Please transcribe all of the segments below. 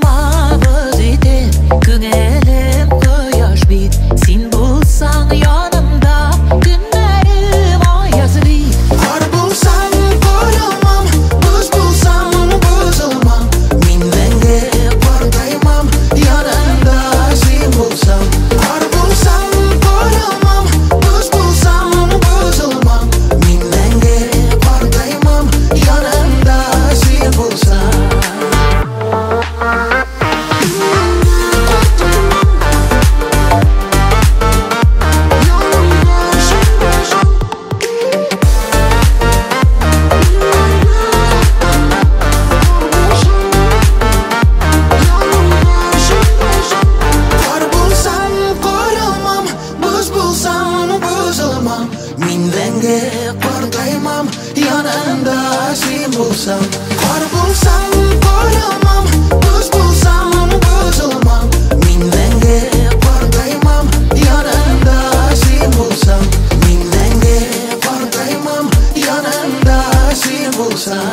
Аерма боз итеп, күңелем кояш бит. Син булсаң янымда, көннәрем аяз бит. Кар булсаң корылмам, боз булсаң бозылмам. Мин мәңге картаймам, янымда син булсаң. Кар булсаң корылмам, боз булсаң бозылмам. Мин мәңге картаймам, янымда син булсаң. Кар булсам корылмам, боз булсам бозылмам. Мин мәңге картаймам, янымда син булсаң. Кар булсам корылмам, боз булсам бозылмам. Мин мәңге картаймам, янымда син булсаң. Мин мәңге картаймам, янымда син булсаң.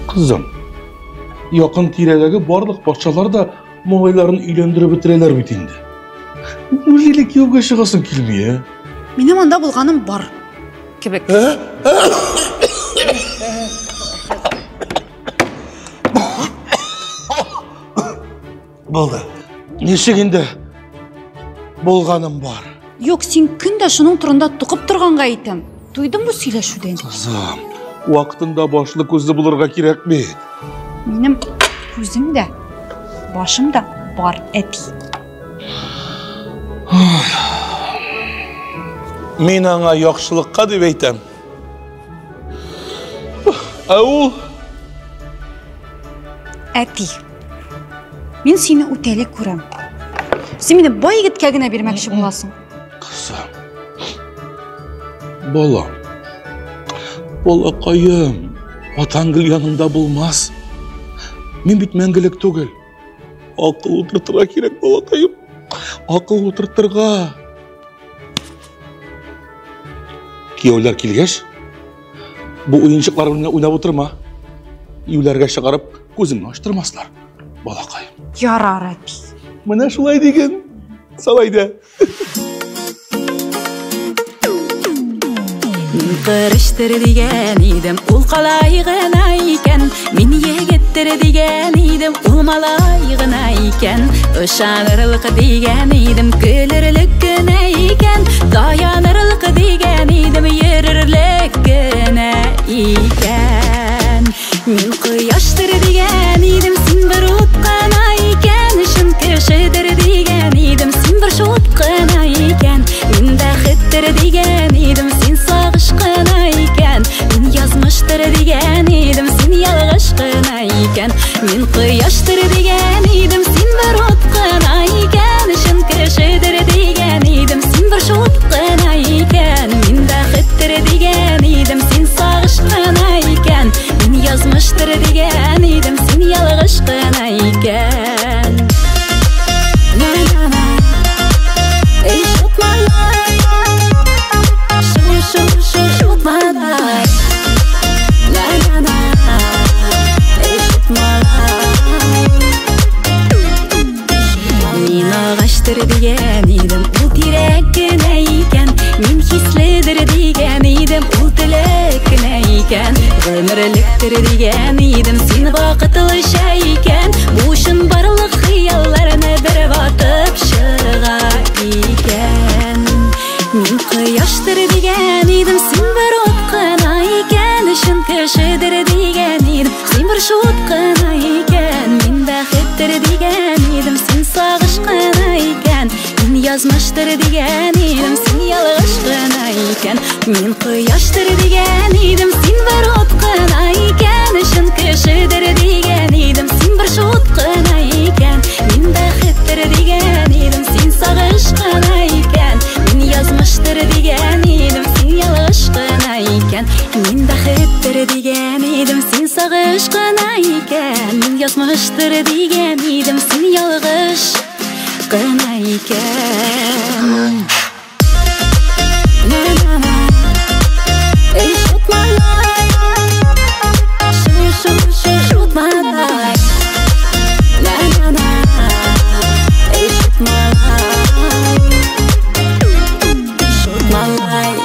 Кызым, якын тирәдәге барлык патшалар да малайларын өйләндереп бетерәләр бит инде. Неужели кияүгә чыгасың килми, ә? Минем анда булганым бар кебек. Булды. Ничек инде булганым бар? Юк, син көн дә шуның турында тукып торганга әйтәм. Туйдым бу сөйләшүдән. Кызым, вакытында башлы күзле булырга кирәк бит. Минем күзем дә, башым да бар, әти. Мин аңа яхшылыкка дип әйтәм. Ә ул Әти, мин сине үтәли күрәм. Син мине бай егеткә генә бирмәкче буласың. Кызым. Балам. Балакаем. Атаң гел яныңда булмас. Мин бит мәңгелек түгел. Акыл утыртырга кирәк, балакаем. Акыл утыртырга. Кияүләр килгәч, бу уенчыклар белән уйнап утырма. Юләргә чыгарып, күзеңне ачтырмаслар, балакаем. Ярар, әти. Менә шулай диген. Салай да. Мин кырыштыр дигән идем, ул калай гына икән. Мин егеттер дигән идем, ул малай гына икән. Ышанырлык дигән идем, көлерлек кенә икән. Таянырлык дигән идем, йөрерлек кенә икән. Мин кояштыр дигән идем, син бер ут кына икән. Чын кешедер дигән идем, син бер шут кына икән. Мин бәхеттер дигән идем, син сагыш кына икән. Мин язмыштыр дигән идем, син ялгыш кына икән. Мин кояштыр дигән идем, син бер ут кына икән. Чын кешедер дигән идем, син бер шут кына икән. Мин бәхеттер дигән идем, син сагыш кына икән. Мин язмыштыр дигән идем, син ялгыш кына икән. На-на-на. Эй, шут-малай. Шу-шу-шу-шут-малай. На-на-на. Эй, шут-малай. Мин агачтыр дигән идем, ул тирәк кенә икән. Мин хиследер дигән идем, ул теләк кенә икән. Гомерлектер дигән идем, син вакытлыча икән. Бу чынбарлык хыялларны бер ватып чыга икән. Мин кояштыр дигән идем, син бер ут кына икән. Чын кешедер дигән идем, син бер шут кына икән. Мин бәхеттер бәхеттер дигән идем, син сагыш кына икән. Мин язмыштыр дигән идем, син ялгыш кына икән. Мин кояштыр дигән идем, син бер ут кына икән. Чын кешедер дигән идем, син бер шут кына икән. Мин бәхеттер дигән идем, син сагыш кына икән. Мин язмыштыр дигән идем, син ялгыш кына икән. Мин бәхеттер дигән идем, син сагыш кына икән. Мин язмыштыр дигән идем, син ялгыш кына икән. На-на-на, эй, шут малай, шу-шу-шу-шут малай. На-на-на, эй, шут малай, шут малай.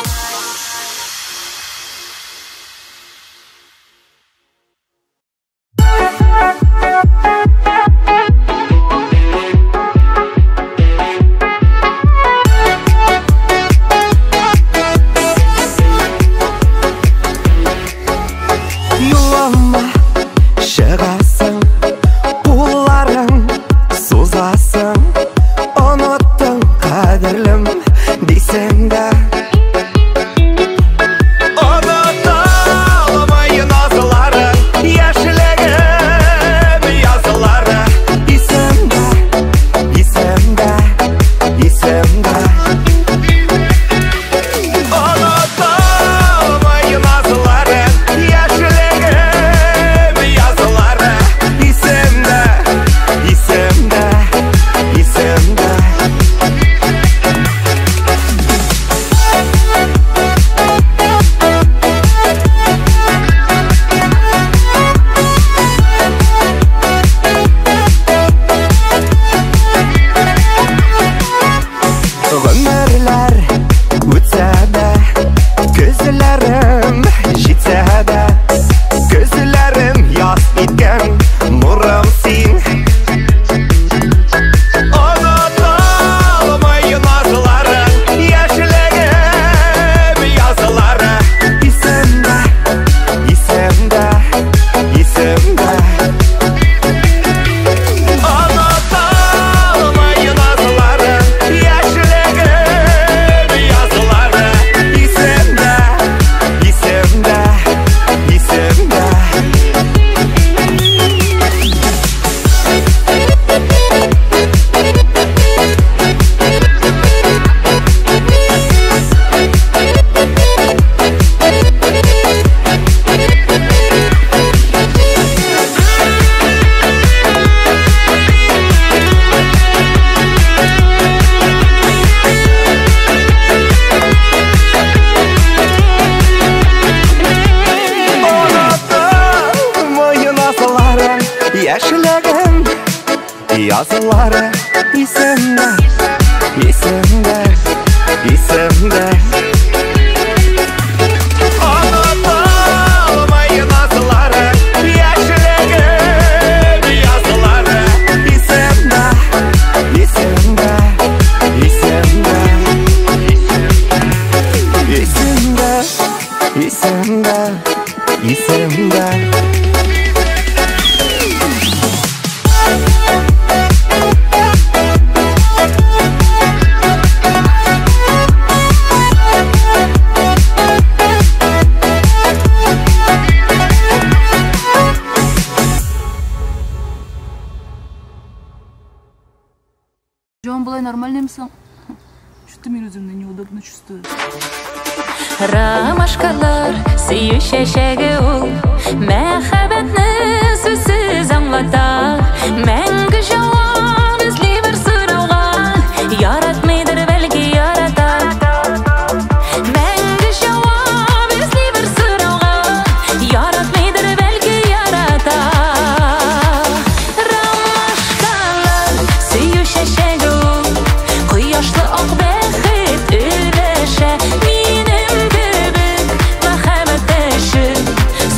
Юлыма чыгасың, кулларың сузасың, оныттың кадерлем дисең дә. Оныта алмый назларың, яшьлегем язлары. Исемдә, исемдә, исемдә. Оныта алмый назларың, яшьлегем язлары. Исемдә, исемдә, исемдә. Гомерләр үтсә дә, көзләрем җитсә дә, көзләрем яз иткән нурым син. Оныта алмый назларың, яшьлегем язлары. Исемдә, исемдә, исемдә. Оныта алмый назларың, яшьлегем язлары. Исемдә, исемдә, исемдә. Оныта алмый назларың, яшьлегем язлары. Исемдә, исемдә, исемдә. Оныта алмый назларың, яшьлегем язлары. Исемдә, исемдә, исемдә. Исемдә, исемдә, исемдә. Жан, былай нормальный мсың? Что-то мин үземне неудобно чувствую. Ромашкалар сөю чәчәге ул, мәхәббәтне сүзсез аңлата. Мәңге җавап эзли бер сорауга, яратмыйдыр бәлки ярата. Мәңге җавап эзли бер сорауга, яратмыйдыр бәлки ярата. Ромашкалар сөю чәчәге ул, кояшлы ак бәхет өләшә. Минем кебек мәхәббәттәше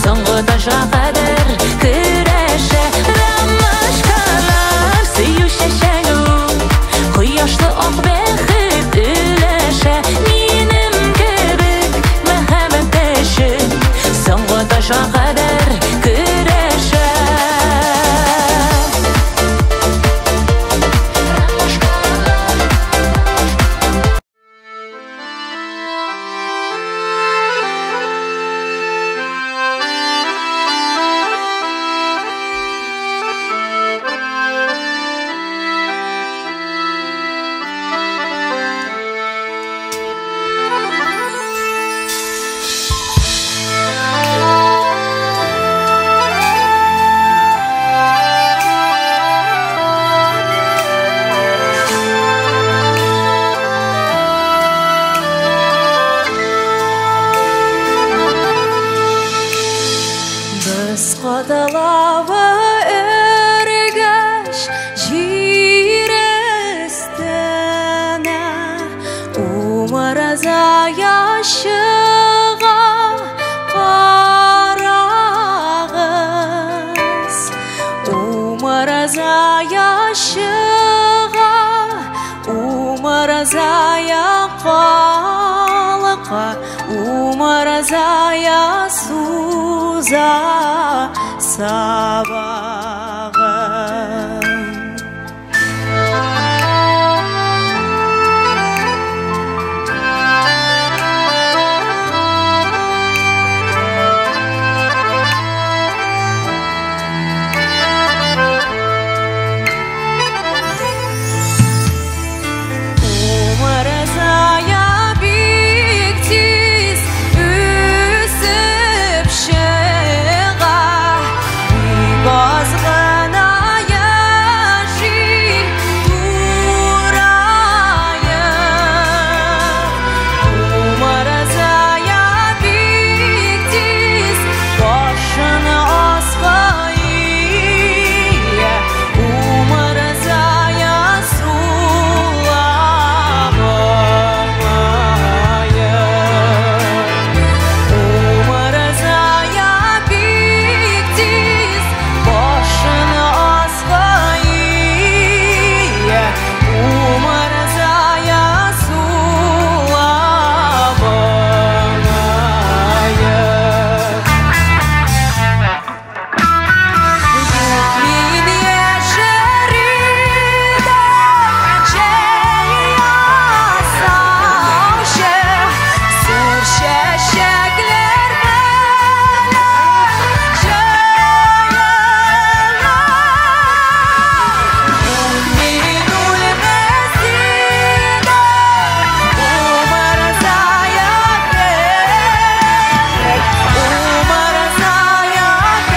соңгы ташка кадәр көрәшә. Ромашкалар. чыга, Умырзая калка, Умырзая суза сабагын. Умырзая бик тиз үсеп чыга, бик аз гына яши тураеп. Умырзая бик тиз башын аска ия, Умырзая сулап моңаеп. Умырзая бик тиз башын аска ия, Умырзая сулап моңаеп. Мин яшәр идем чәй ясаучы, зур чәчәкләр белән җыелган. Мин үлмәс идем Умырзая кебек, Умырзая кебек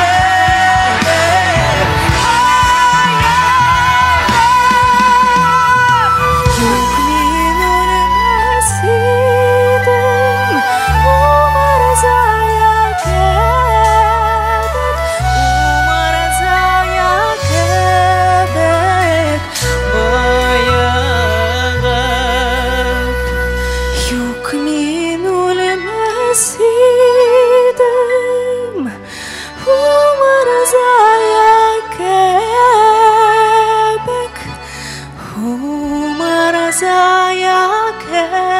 хаялым. Юк, мин үлмәс идем Умырзая кебек, Умырзая кебек боягып. Юк, мин үлмәс идем Умырзая кебек, Умырзая кебек боягып.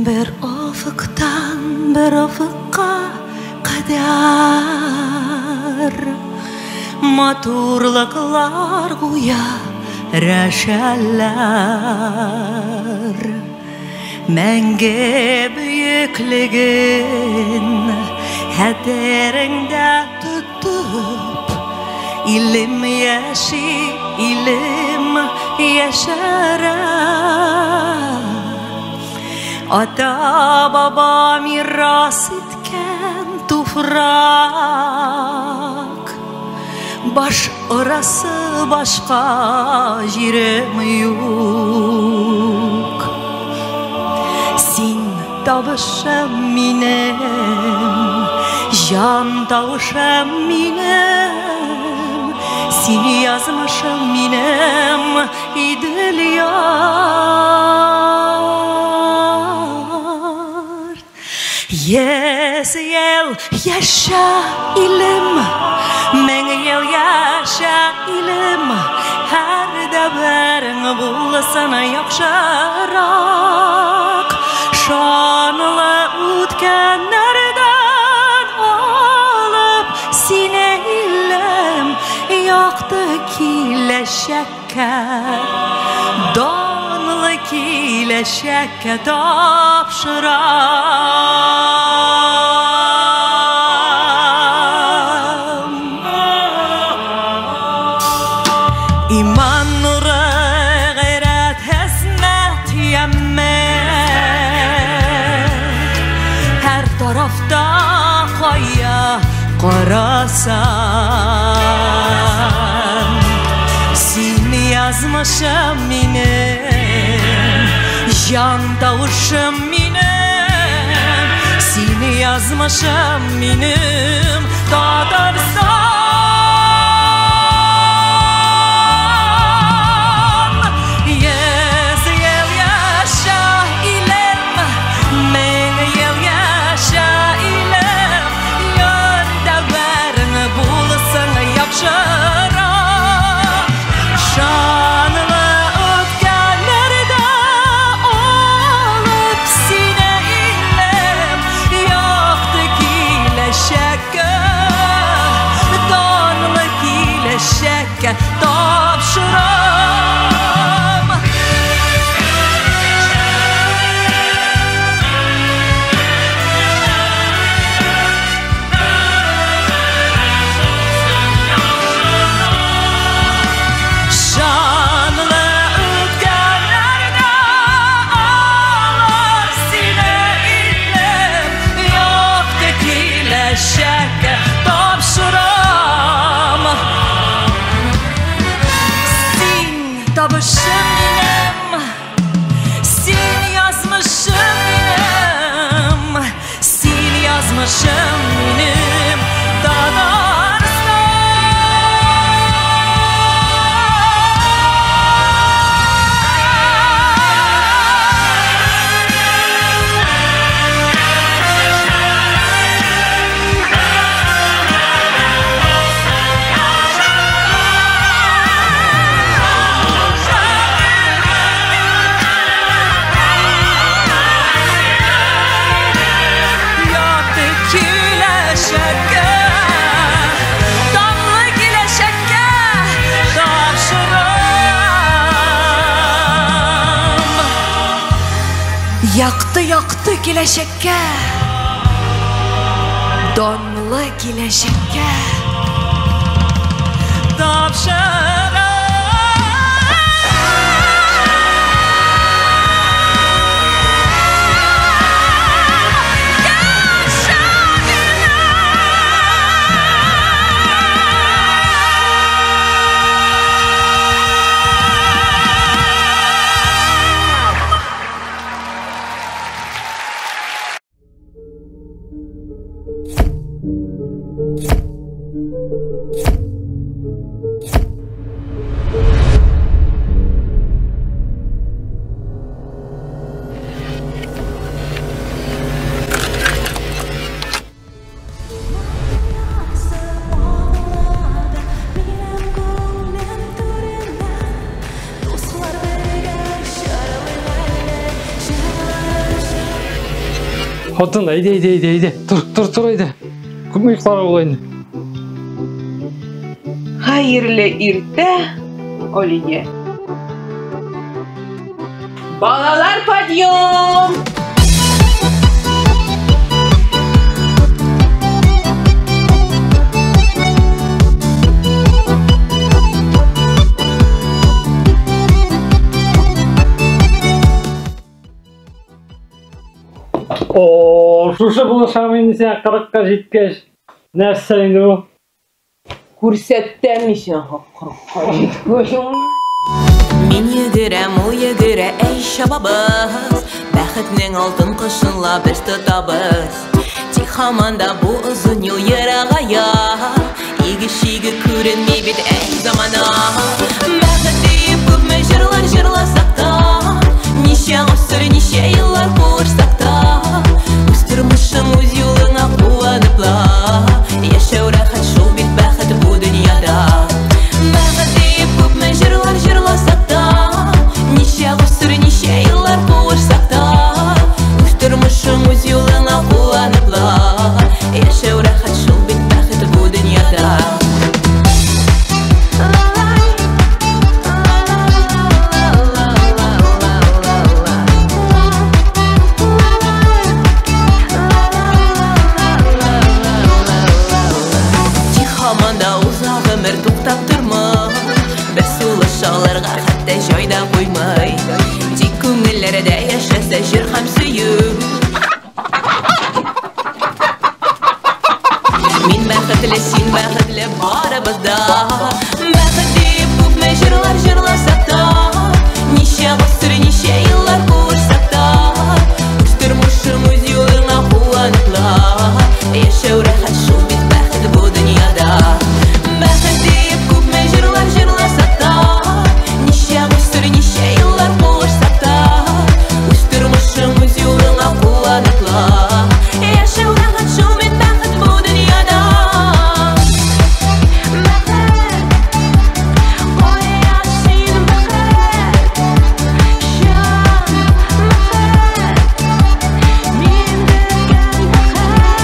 Бер офыктан бер офыкка кадәр матурлыклар гүя рәшәләр. Мәңге бөеклеген хәтереңдә тотып, илем яши, илем яшәрә. Ата-баба мирас иткән туфрак, баш орасы башка җирем юк. Син табышым минем, җан тавышым минем, син язмышым минем, Идел яр. Йөз ел яшә, илем, мең ел яшә, илем, һәр дәверең булсын яхшырак. Шанлы үткәннәрдән алып сине илем, якты киләчәккә, данлы киләчәккә тапшырам. İman nuru, gayret, hizmet, yemme. Her tarafta kaya karasan. Seni yazmışım benim, can tavuşum benim. Seni yazmışım benim, Tatarstan. Şanlı ötkenlerde olup sine ilem, yaktı kileşekke, danlı kileşekke tapşıram. Yazmışım benim Tatarstan. Yaktı yaktı kileşekke, donlu kileşekke tapşıram. Хатын, әйдә, әйдә, әйдә, әйдә. Тор, тор, тор, әйдә. Күпме йокларга була инде? Хәерле иртә, Олине. Балалар, подъем! О, шушы булышам инде сиңа 40-ка җиткәч. Нәрсә инде бу? Күрсәтәм мин сиңа 40-ка җиткәч. Мин йөгерәм, ул йөгерә, әй чабабыз. Бәхетнең алтын кошын ла без тотабыз. Тик һаман да бу озын юл ерагая. Иге-шиге күренми бит, әй замана. Бәхет диеп күпме җырлар җырласак та, ничә гасыр, ничә еллар куышсак та, үз тормышың, үз юлыңа куанып ла. Яшәү рәхәт шул бит, бәхет бу дөньяда. Бәхет тормый, бер сулыш алырга хәтта җай да куймый. Тик күңелләрдә яшәсә җыр һәм сөю. Мин бәхетле, син бәхетле, барыбыз да. Бәхет диеп күпме җырлар җырласак та, ничә гасыр, ничә еллар куышсак та, үз тормышың, үз юлыңа куаныпла. Яшәү рәхәт шул бит бәхет бу дөньяда. Бәхет диеп күпме җырлар җырласак та, ничә гасыр, ничә еллар куышсак та, үз тормышың, үз юлыңа куаныпла. Яшәү рәхәт шул бит бәхет бу дөньяда. Бәхет, кая син бәхет, чын бәхет, мин көткән бәхет.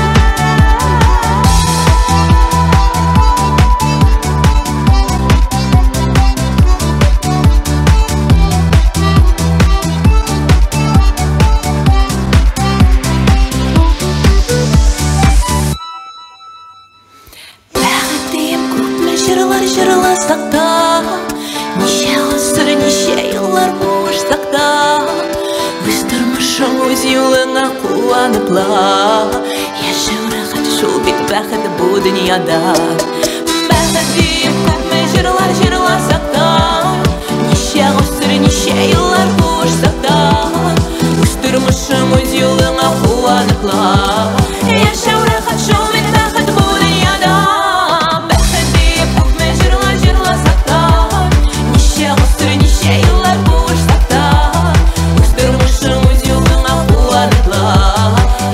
Бәхет диеп күпме җырлар җырласак та, ничә гасыр, ничә еллар куышсак та, үз тормышың, үз юлыңа куаныпла. Яшәү рәхәт шул бит бәхет бу дөньяда. Бәхет диеп күпме җырлар җырласак та, ничә гасыр, ничә еллар куышсак та, үз тормышың, үз юлыңа куаныпла. Яшәү рәхәт шул бит бәхет бу дөньяда. Бәхет диеп күпме җырлар җырласак та, ничә гасыр, ничә еллар куышсак та, үз тормышың, үз юлыңа куаныпла.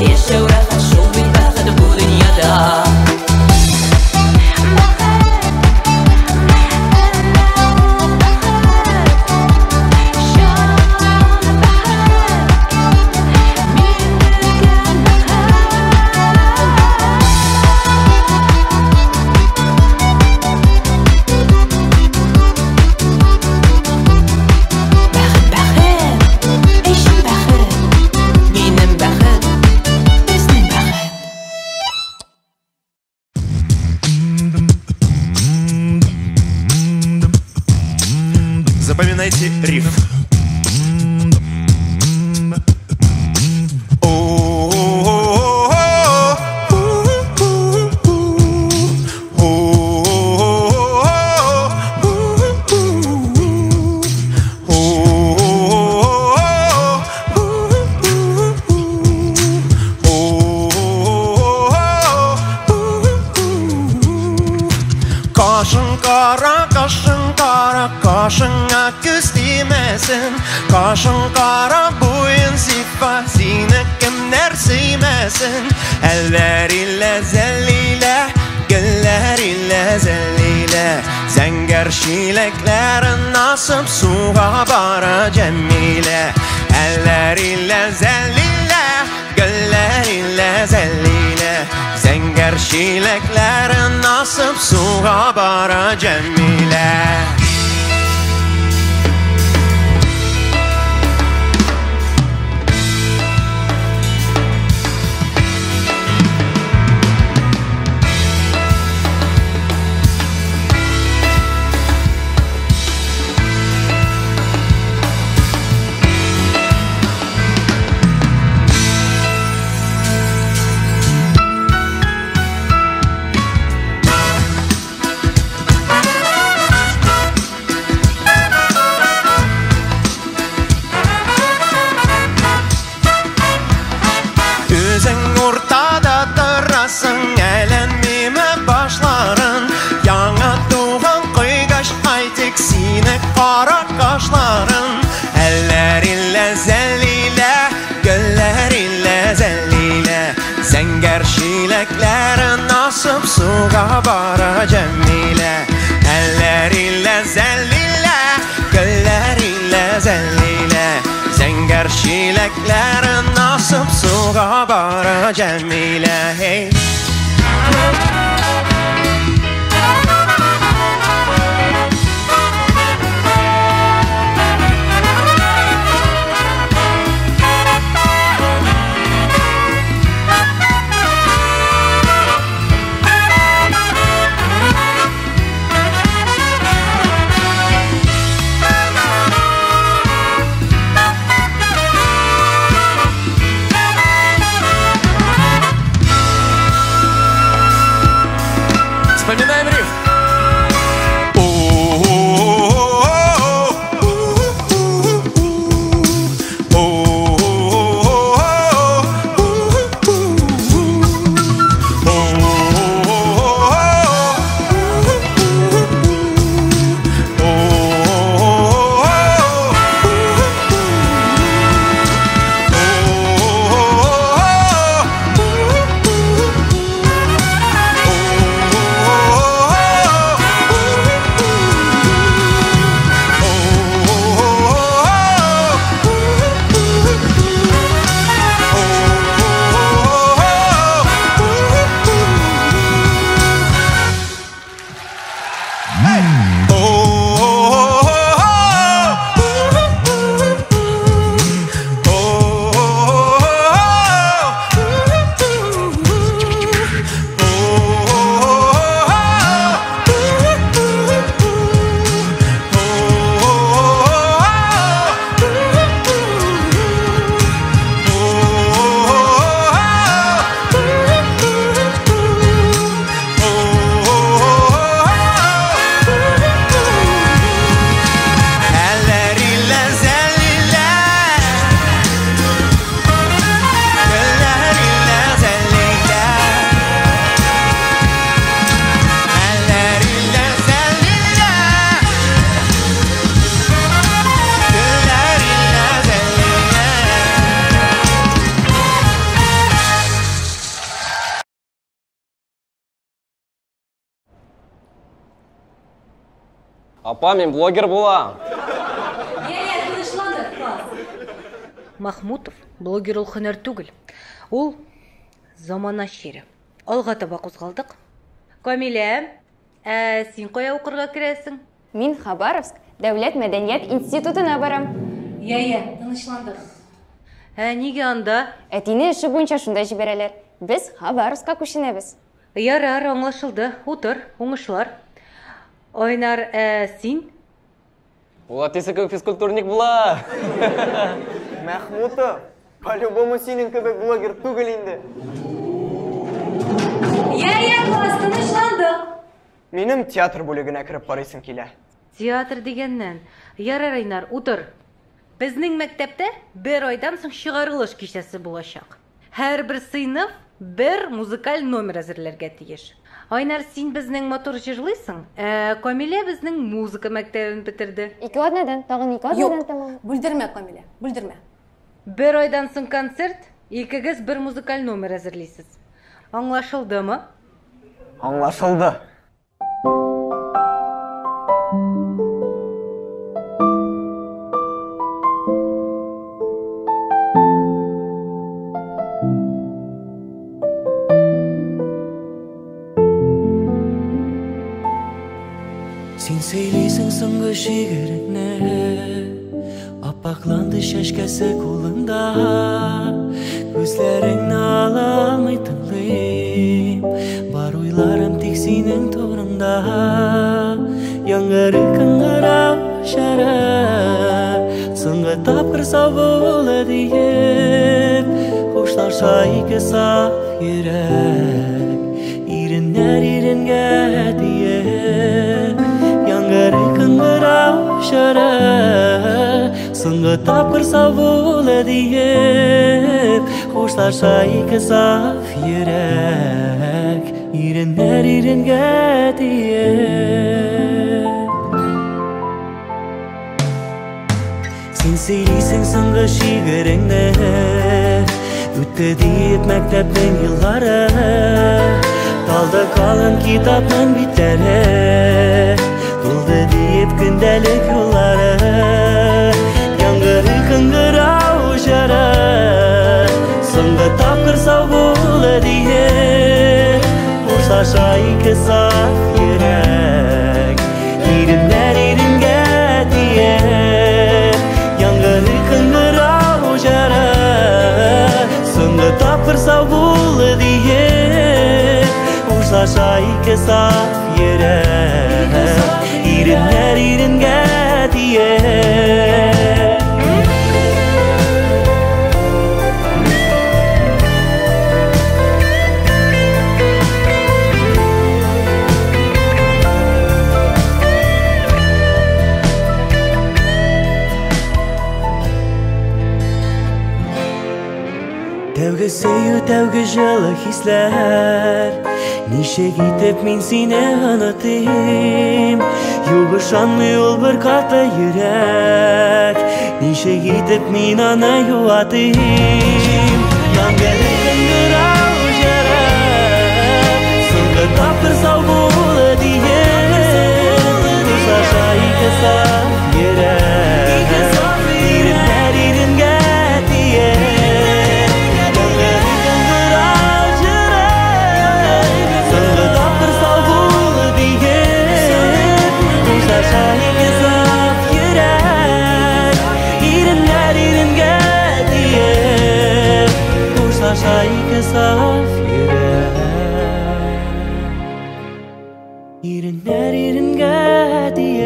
Яшәү рәхәт шул бит бәхет бу дөньяда. Бәхет, әнә ул бәхет, чын бәхет, мин көткән бәхет. Бәхет, бәхет, әй чын бәхет, минем бәхет, безнең бәхет. Запоминайте риф. Кашың кара, кашың кара, кашыңа күз тимәсен. Кашың кара, буен зифа, сине кемнәр сөймәсен. Әлләр илә зәлилә, гөлләр илә зәлилә, зәңгәр чиләкләрен асып суга бара Җәмилә. Әлләр илә зәлилә, гөлләр илә зәлилә, зәңгәр чиләкләрен асып суга бара Җәмилә. Үзең уртада торасың, әйләнмиме башларын? Яңа туган койгач, әйтик, сине кара кашларын. Әлләр илә зәлилә, гөлләр илә зәлилә, зәңгәр чиләкләрен асып суга бара Җәмилә. Әлләр илә зәлилә, гөлләр илә зәлилә, зәңгәр чиләкләрен асып суга бара Җәмилә. Hey. Апа, мин блогер булам. Я-я, тынычландык, класс. Махмутов, блогер ул һөнәр түгел. Ул замана чире. Алга таба кузгалдык. Камилә, ә син кая укырга керәсең? Мин Хабаровск дәүләт мәдәният институтына барам. Я-я, тынычландык. Ә нигә анда? Әтине эше буенча шунда җибәрәләр. Без Хабаровскка күченәбез. Ярар, аңлашылды. Утыр, уңышлар. Айнар, ә син? Ул әтисе кебек физкультурник була. Мәхмүтов, по-любому синең кебек блогер түгел инде. Я-я, класс, тынычландык. Минем театр бүлегенә кереп карыйсым килә. Театр дигәннән. Ярар, Айнар, утыр. Безнең мәктәптә бер айдан соң чыгарылыш кичәсе булачак. Һәрбер сыйныф бер музыкаль номер әзерләргә тиеш. Айнар, син безнең матур җырлыйсың, ә Камилә безнең музыка мәктәбен бетерде. 2 атнадан, тагын 2 атнадан тәмам. Бүлдермә, Камилә, бүлдермә. Бер айдан соң концерт, икегез бер музыкаль номер әзерлисез. Аңлашылдымы? Аңлашылды. Син сөйлисең соңгы шигыреңне, аппакланды чәчкәсе кулыңда. Күзләреңне ала алмый тыңлыйм, бар уйларым тик синең турында. Яңгыры кыңгырау җыры, соңгы тапкыр сау бул диеп, хушлаша ике саф йөрәк, иреннәр иренгә тиеп. Яңгыры кыңгырау җыры, соңгы тапкыр сау бул диеп, хушлаша ике саф йөрәк, иреннәр иренгә тиеп. Син сөйлисең соңгы шигыреңне, үтте диеп мәктәпнең еллары, талды калын китапның битләре, тулды диеп көндәлек юллары. Яңгыры кыңгырау җыры, соңгы тапкыр сау бул диеп, хушлаша ике саф йөрәк, иреннәр иренгә тиеп. Яңгыры кыңгырау җыры, соңгы тапкыр сау бул диеп, хушлаша ике саф йөрәк, иреннәр иренгә тиеп. Тәүге сөю, тәүге җылы хисләр, ничек итеп мин сине онытыйм? Юк, ышанмый ул бер каты йөрәк, ничек итеп мин аны юатыйм? Яңгыры кыңгырау җыры, соңгы тапкыр сау бул диеп, хушлаша ике саф йөрәк, иреннәр иренгә тиеп. Хушлаша ике саф йөрәк, иреннәр иренгә тиеп.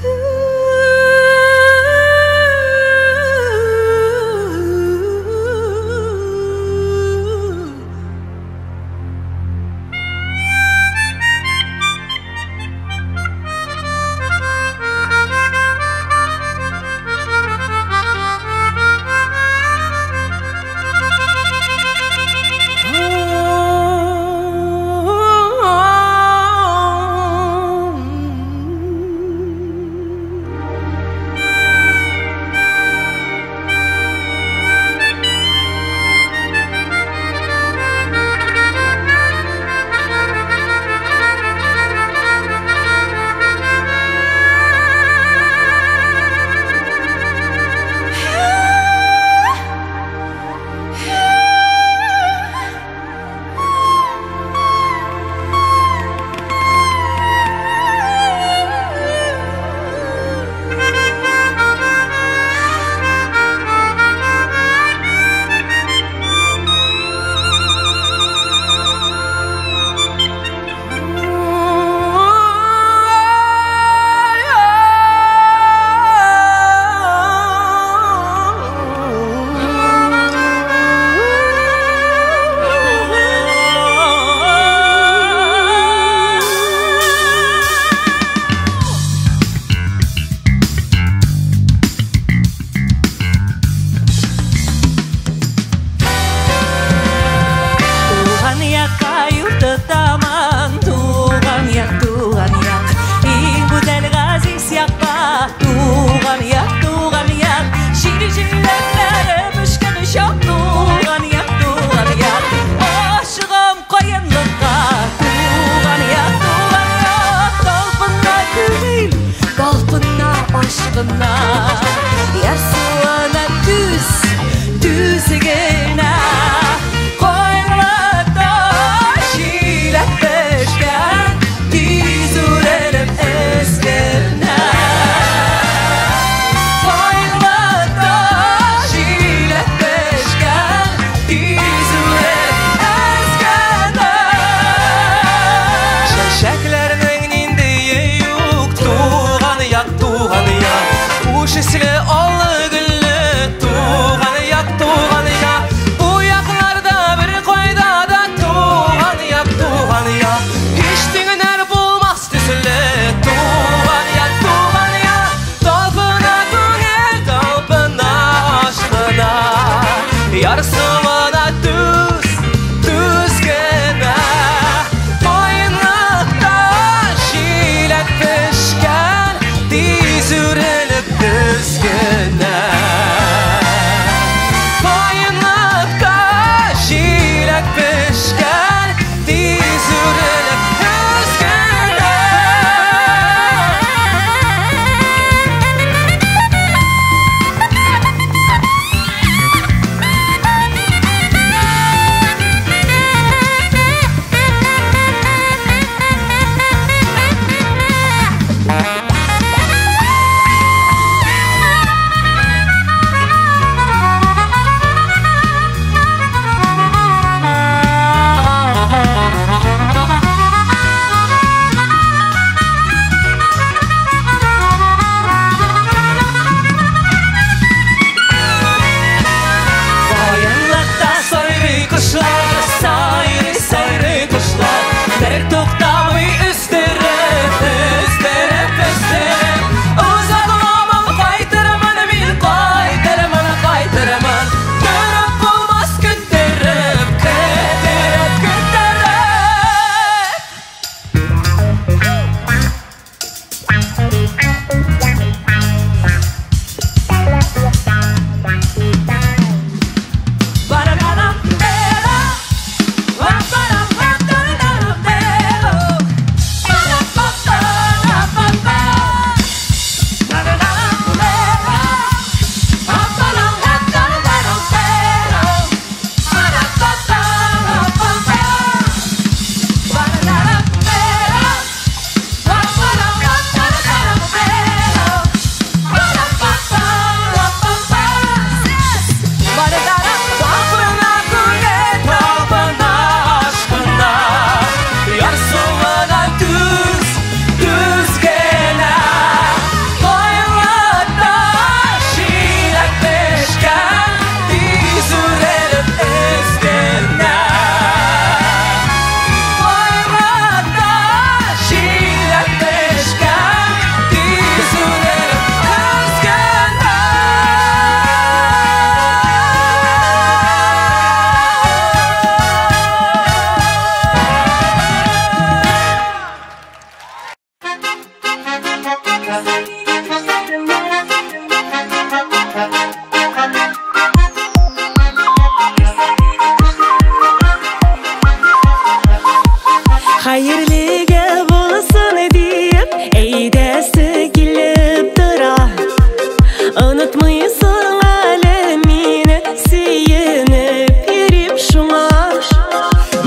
Ooh.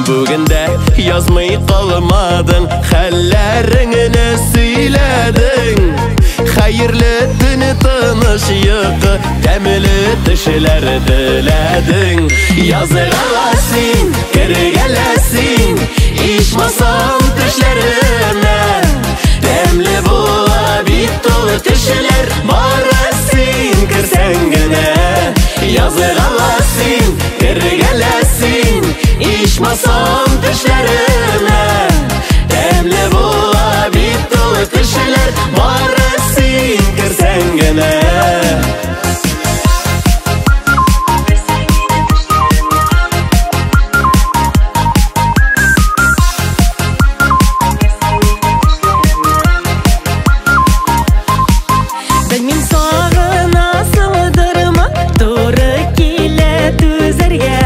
Бүген дә язмый калмадың, хәлләреңне сөйләдең. Хәерле төн, тыныч йокы, тәмле төшләр теләдең. Язгала син, кергәлә син, ичмасам төшләремә. Тәмле була бит ул төшләр, бары син керсәң генә. Язгала син, кергәлә син, ичмасам төшләремә. Тәмле була бит ул төшләр, бары син керсәң генә. Белмим, сагынасыңдырмы, туры килә түзәргә.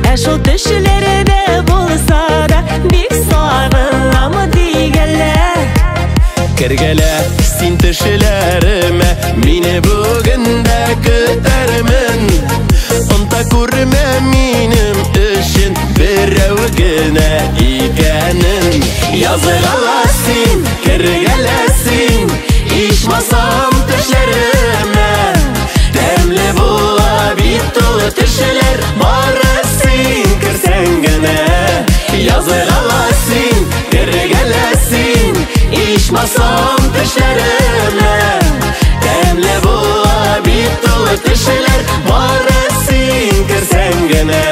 Ә шул төшләрдә булса да, бик сагынам дигәнләр. Кергәлә син төшләремә, мине бүген дә көтәрмен. Онта күрмә минем өчен берәү генә икәнен. Язгала син, кергәлә син, ичмасам төшләремә. Тәмле була бит ул төшләр, бары син керсәң генә. Язгала син, кергәлә син, ичмасам төшләремә. Тәмле була бит ул төшләр, бары син керсәң генә.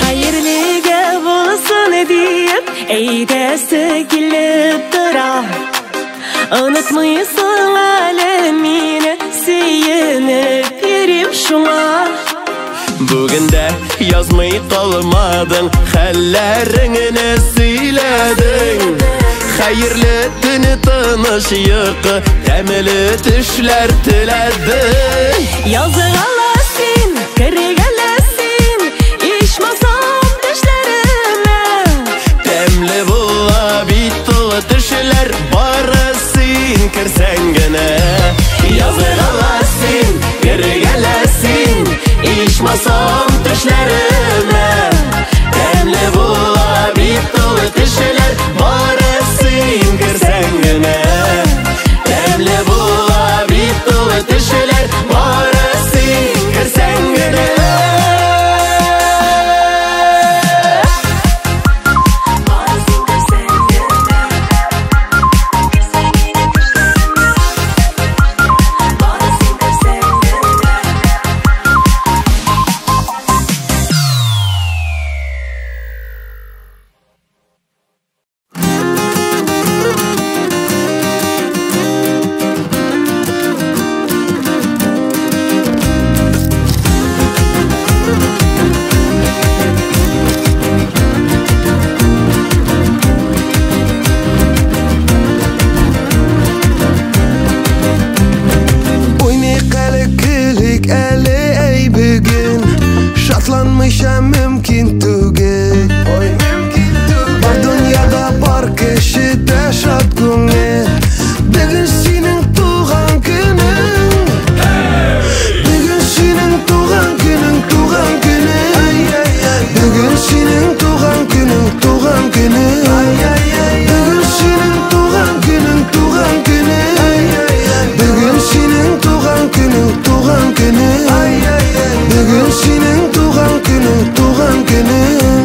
Хәерлегә булсын диеп, әйтәсе килеп тора. Онытмыйсың әле мине, сөенеп йөрим шуңа. Бүген дә язмый калмадың, хәлләреңне сөйләдең. Хәерле төн, тыныч йокы, тәмле төшләр теләдең. Язгала син, кергәлә син, ичмасам төшләремә. Тәмле була бит ул төшләр, бары син керсәң генә. Язгала син, кергәлә син, ичмасам төшләремә. Тәмле була бит ул төшләр, бары син керсәң генә. Тәмле була бит ул төшләр, бары син керсәң генә. Уйныйк әле, көлик әле, әй бүген, шатланмыйча мөмкин түгел. Ой, мөмкин түгел. Бар дөньяда бар кешедә шат күңел. Бүген синең туган көнең. Бүген синең туган көнең, туган көнең. Бүген синең туган көнең, туган көнең. Бүген синең туган көнең, туган көнең. Бүген синең туган көнең, туган көнең. Бүген синең туган көнең, туган көнең.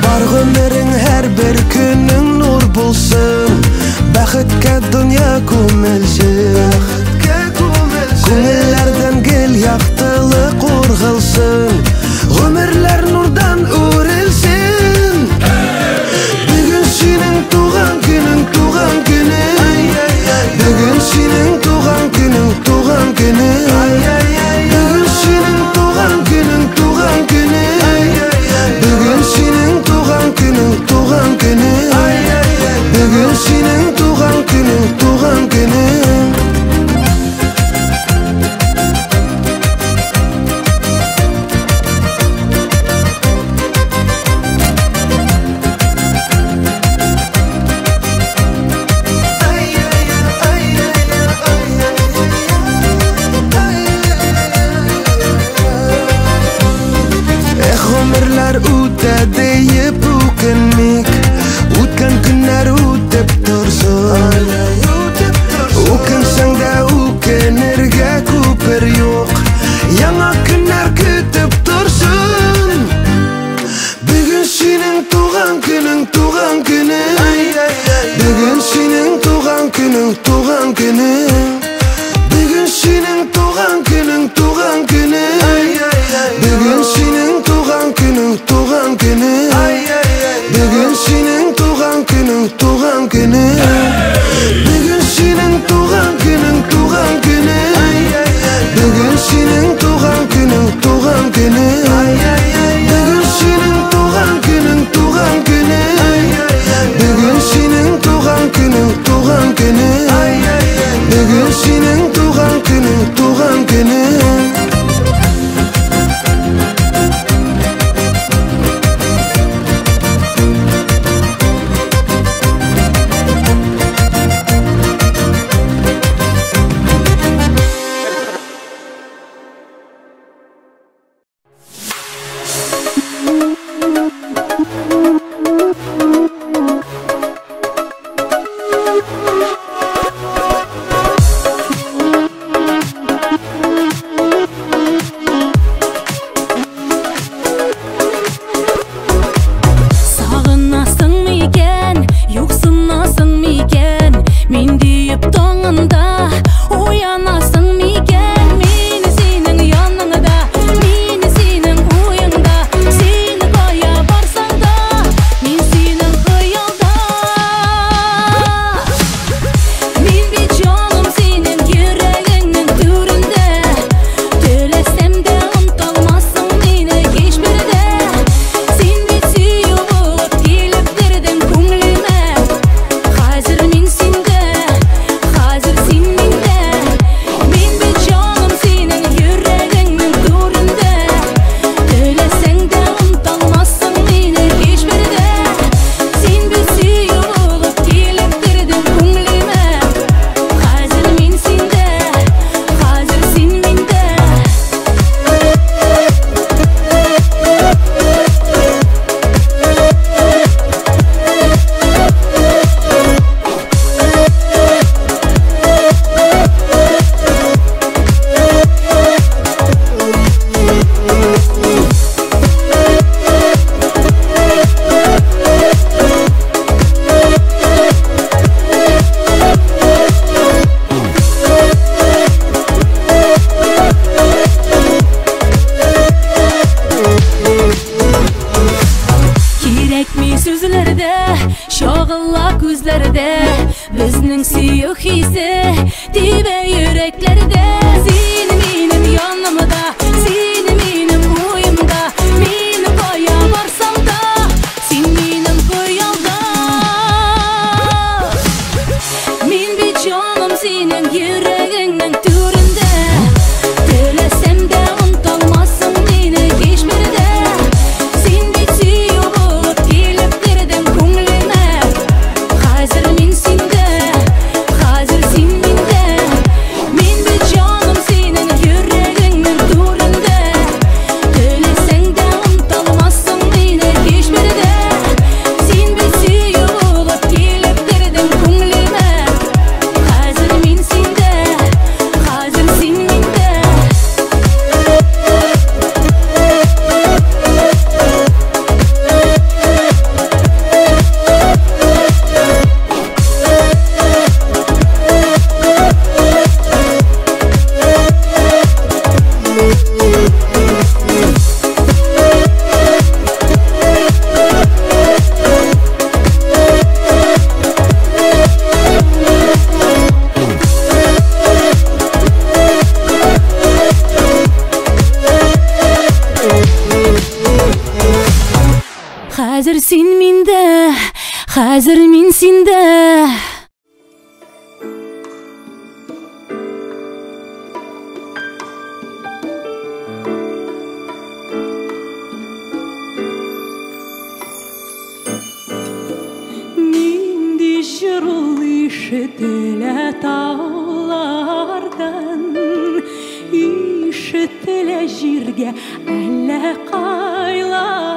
Бар гомерең, һәрбер көнең нур булсын, бәхеткә дөнья күмелсен. Күңелләрдән гел яктылык ургылсын, гомерләр нурдан үрелсен. Бүген көнең, туган көнең. Бүген синең туган көнең, туган көнең. Бүген синең туган көнең, туган көнең. Бүген синең туган көнең, туган көнең. Бүген синең туган көнең, туган көнең. Бүген синең туган көнең, туган көнең. Хәзер син миндә, хәзер мин синдә. Нинди җыр ул ишетелә таулардан, ишетелә җиргә әллә кайлардан.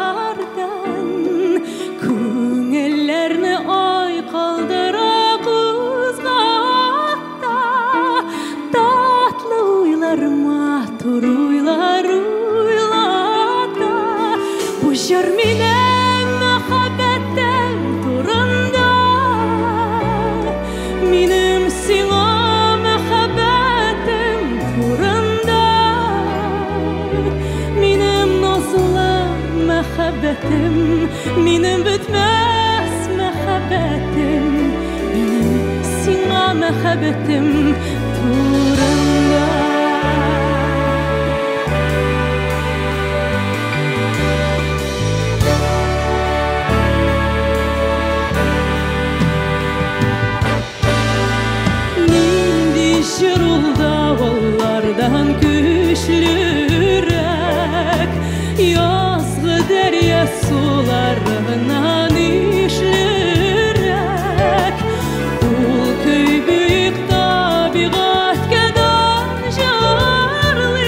Күңелләрне ай калдыра кузгата, татлы уйлар, матур уйлар уйлата. Бу җыр минем мәхәббәтем турында, минем сиңа мәхәббәтем турында, минем назлы мәхәббәтем турында. Нинди җыр ул давыллардан көчлерәк, язгы дәрья суларыннан ишлерәк. Ул көй бөек табигатькә дан җырлый,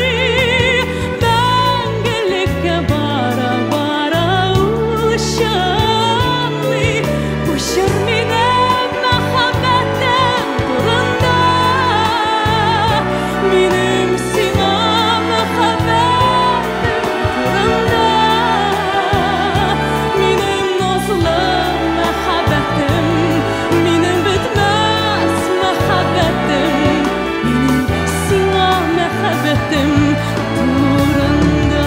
мәңгелеккә бара-бара ул чыңлый. Бу җыр минем мәхәббәтем турында, минем сиңа мәхәббәтем турында, минем назлы мәхәббәтем, минем бетмәс мәхәббәтем, минем сиңа мәхәббәтем турында.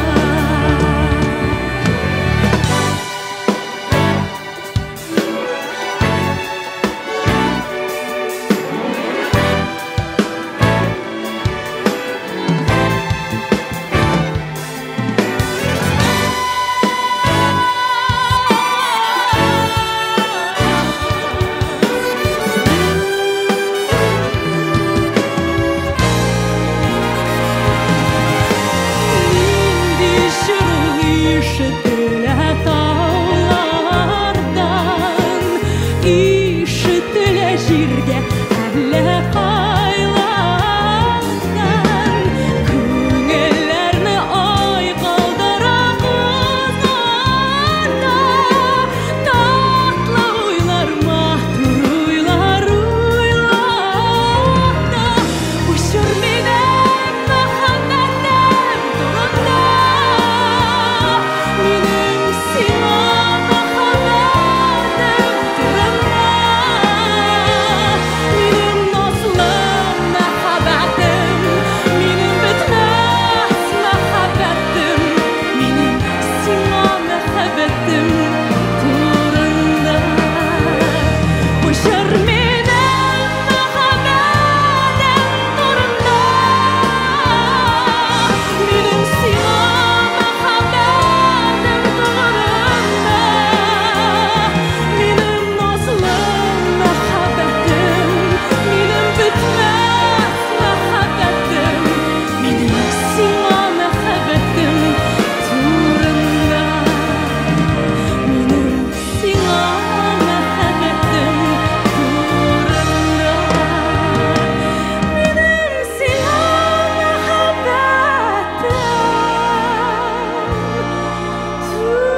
Нинди җыр ул ишетелә таулардан, ишетелә җиргә әллә кайлардан. Күңелләрне ай калдыра кузгата, татлы уйлар, матур уйлар уйлата. Бу җыр минем мәхәббәтем турында, минем сиңа мәхәббәтем турында, минем назлы мәхәббәтем, минем бетмәс мәхәббәтем, минем сиңа мәхәббәтем турында. Бу җыр минем мәхәббәтем турында, минем сиңа мәхәббәтем турында, минем назлы мәхәббәтем, минем бетмәс мәхәббәтем, минем сиңа мәхәббәтем турында, минем сиңа мәхәббәтем турында, минем сиңа мәхәббәтем турында.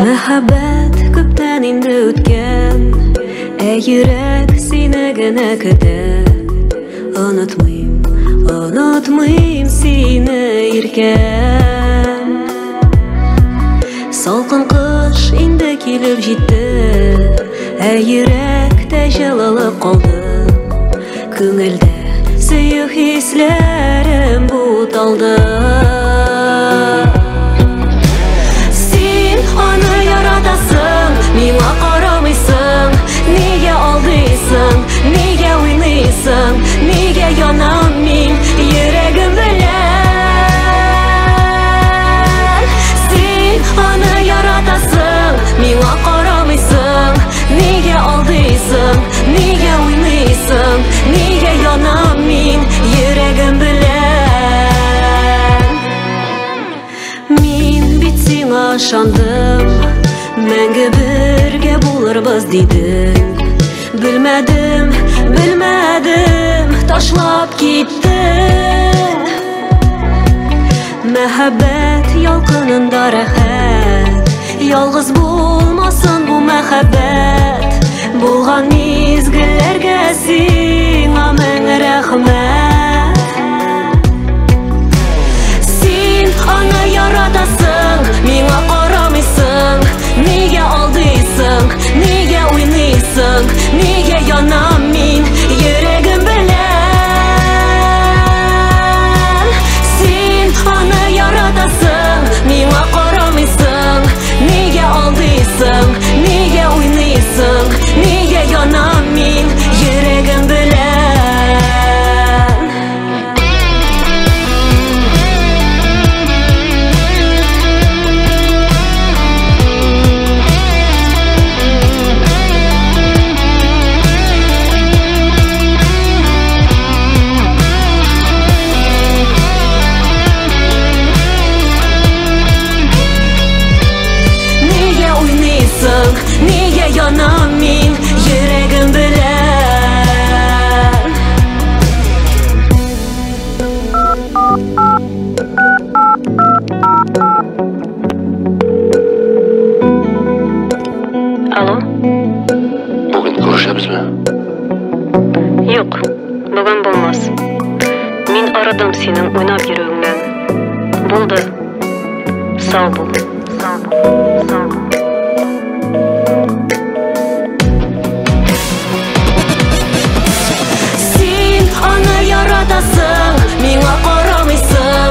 Мәхәббәт күптән инде үткән, ә йөрәк сине генә көтә. Онытмыйм, онытмыйм сине, иркәм. Салкын кыш инде килеп җитте, ә йөрәктә җылылык калды. Күңелдә сөю хисләрем буталды. Син аны яратасың, миңа карамыйсың. Нигә алдыйсың, нигә уйныйсың, нигә янам мин йөрәгем белән? Син аны яратасың, миңа карамыйсың. Нигә алдыйсың, нигә уйныйсың, нигә янам мин йөрәгем белән? Мин бит сиңа ышандым, мәңге бергә булырбыз дидең. Белмәдем, белмәдем, ташлап киттең. Мәхәббәт ялкынында рәхәт, ялгыз булмасын бу мәхәббәт. Алло. Бүген күрешәбезме? Юк, бүген булмас. Мин арыдым синең уйнап йөрүеңнән. Булды. Сау бул. Сау бул. Сау бул. Син аны яратасың, миңа карамыйсың.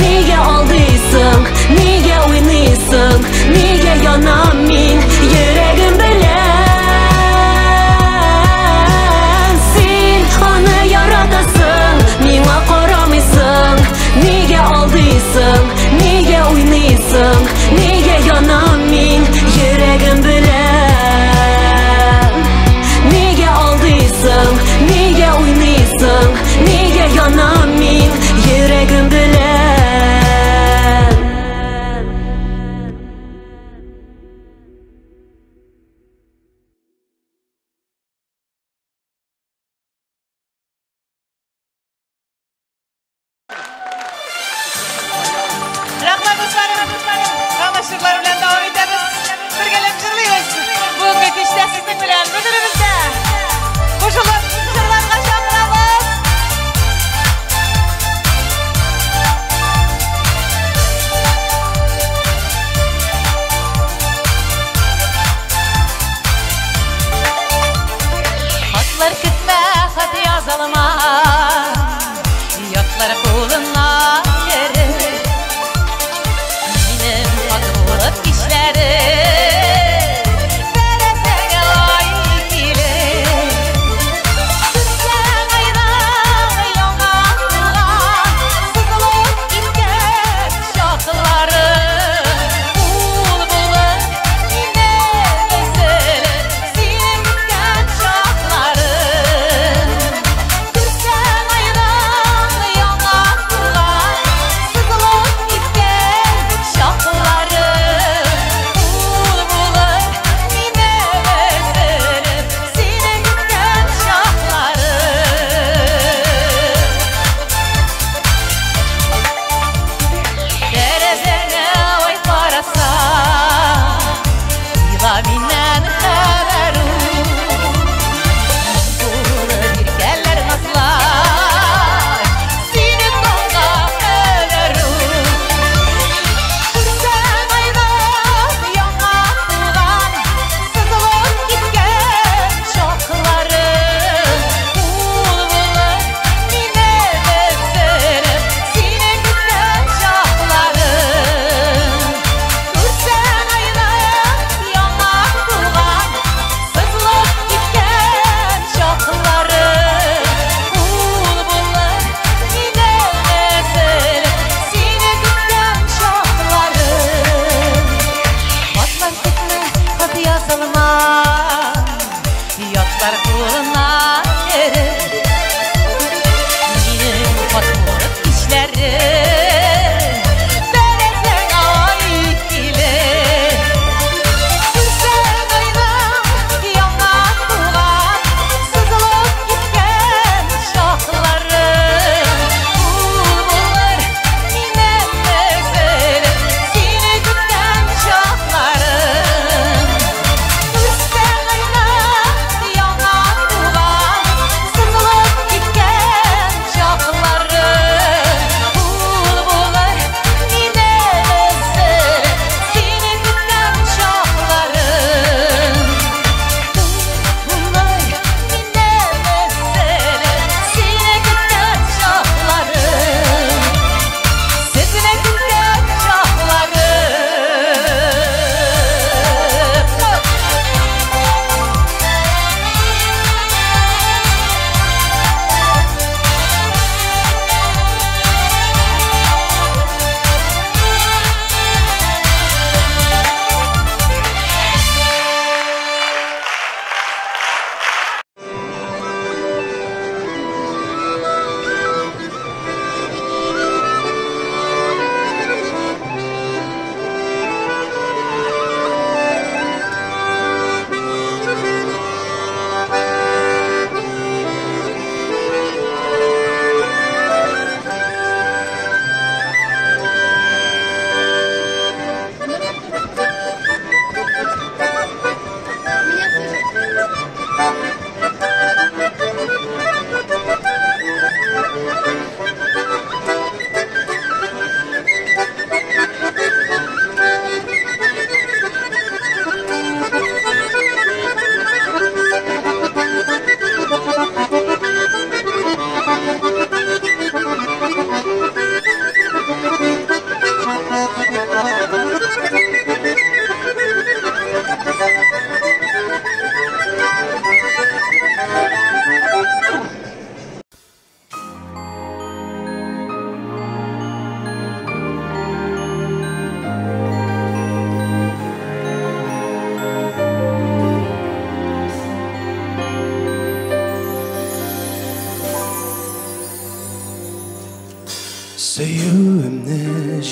Нигә алдыйсың, нигә уйныйсың, нигә янам мин йөрәгем белән. Син аны яратасың, миңа карамыйсың. Нигә алдыйсың, нигә уйныйсың, нигә янам мин йөрәгем белән. Нигә алдыйсың, нигә уйныйсың, нигә янам мин йөрәгем белән. Рәхмәт, дусларым! Һәм җырлар белән дәвам итәбез. Бергәләп җырлыйбыз. Бүгенге кичтә сезнең белән бөтенебез дә кушылып җырларга чакырабыз. Хатлар көтмә, хат язалма. Ятлар кулына кереп. Минем матурлык кичләре тәрәзәңә ай килеп. Күрсәң айның яңа туган, сызылып киткән чаклары. Ул булыр минем өзелеп, сине көткән чаклары. Күрсәң айның яңа туган, сызылып киткән чаклары. Ул булыр минем өзелеп, сине көткән чаклары. Тәрәзәңә ай караса, уйла миннән хәбәр ул. Булыр иркәләр назлар, сине таңга кадәр ул. Күрсәң айның яңа туган, сызылып киткән чаклары. Ул булыр минем өзелеп, сине көткән чаклары. Күрсәң айның яңа туган, сызылып киткән чаклары. Ул булыр минем өзелеп, сине көткән чаклары. Хатлар көтмә, хат язылма, ятлар кулына кереп. Минем матурлык кичләре тәрәзәңә ай килеп. Күрсәң айның яңа туган, сызылып киткән чаклары. Ул булыр минем өзелеп, сине көткән чаклары. Күрсәң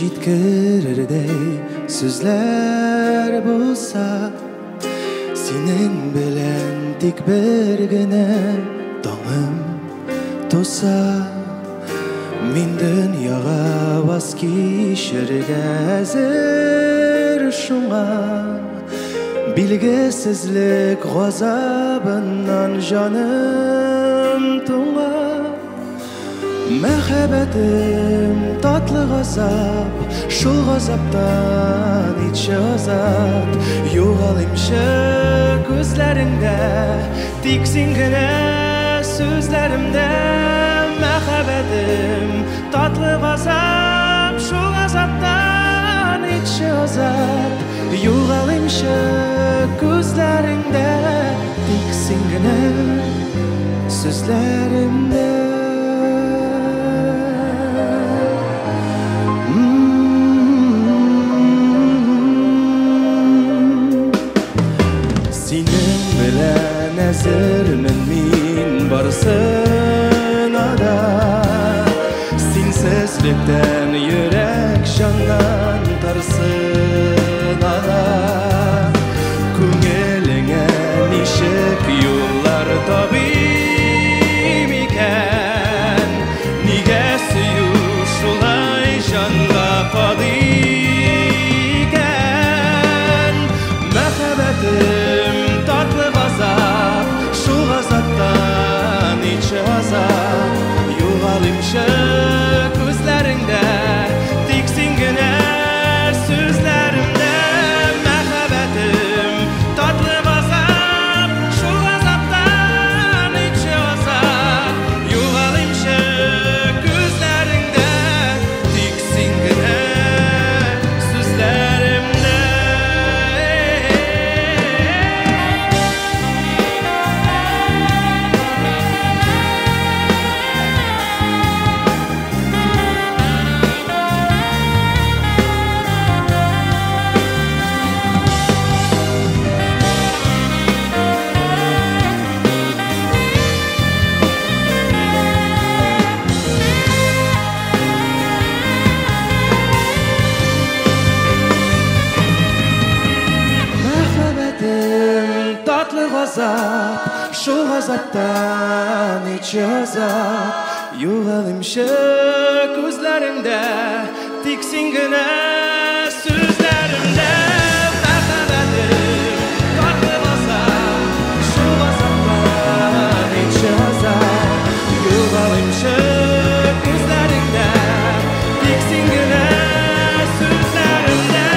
Җиткерердәй сүзләр булса, синең белән тик бер генә таңым туса, мин дөньяга ваз кичергә әзер шуңа. Билгесезлек газабыннан җаным туңа. Мәхәббәтем татлы газап, шул газаптан итче азат. Югалыймчы күзләреңдә, тик син генә сүзләремдә. Мәхәббәтем татлы газап, шул газаптан итче азат. Югалыймчы күзләреңдә, тик син генә сүзләремдә. Синең белән әзермен мин барысына да. Синсезлектән йөрәк җаннан тарсына да. Күңелеңә ничек юллар табыйм икән? Нигә сөю шулай җанга кадый икән? Мәхәббәтем татлы газап, шул газаптан итче азат. Югалыймчы күзләреңдә, тик син генә сүзләремдә. Мәхәббәтем татлы газап, шул газаптан итче азат. Югалыймчы күзләреңдә, тик син генә сүзләремдә. Мәхәббәтем татлы газап, шул газаптан итче азат. Югалыймчы күзләреңдә, тик син генә сүзләремдә. Мәхәббәтем татлы газап, шул газаптан итче азат. Югалыймчы күзләреңдә, тик син генә сүзләремдә.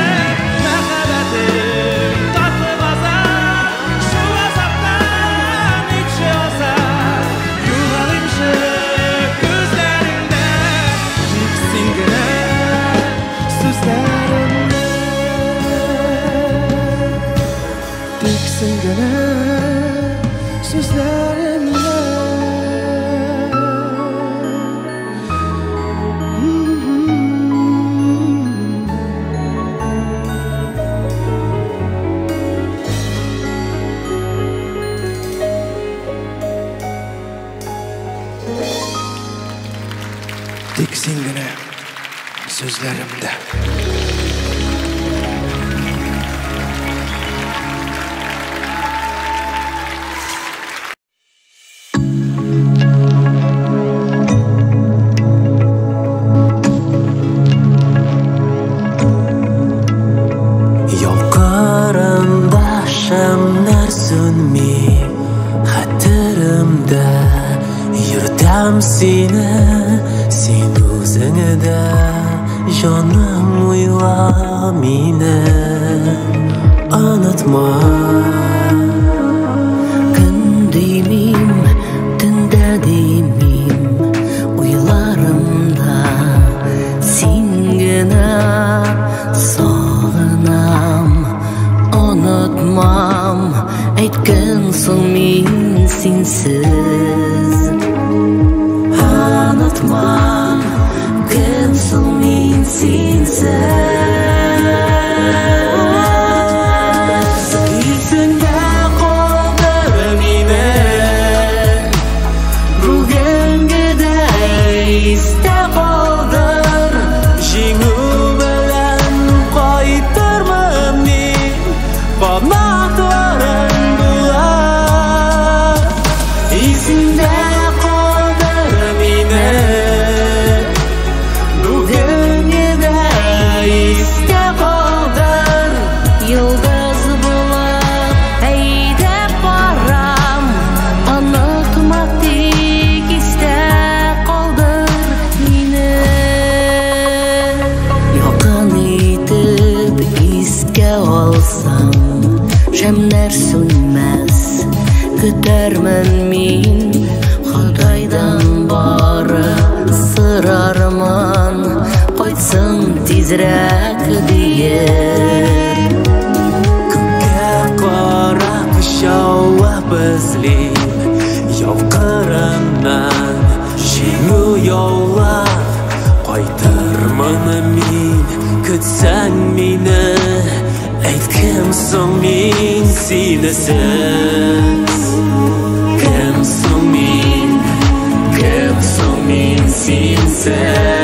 Мәхәббәтем татлы газап, шул газаптан итче азат. Югалыймчы күзләреңдә, тик син генә сүзләремдә. Тик син генә сүзләремдә. Тик син генә сүзләремдә. Ялкарында шәмнәр сүнми, хәтеремдә йөртәм сине, син үзеңә дә җаным уйла мине, онытма. Көн димим, төндә димим, уйларымда син генә сагынам, онытмам, әйткән соң мин синсез. Онытмам, кем соң мин синсез. Исеңдә калдыр мине, бүгенгедәй истә калдыр. Җиңү Канатларың була. Исеңдә калдыр мине, бүген генә истә калдыр. Йолдыз булып әйдәп барам, онытма, тик истә калдыр мине. Якын итеп искә алсаң, шәмнәр сүнмәс, көтәрмен мин. Ходайдан бары сорармын, кайтсын тизрәк диеп. Күккә карап җавап эзлим, яу кырыннан җиңү яулап кайтырмын мин. Көтсәң мине, әйт, кем соң мин синесез? Кем соң мин, кем соң мин синсез?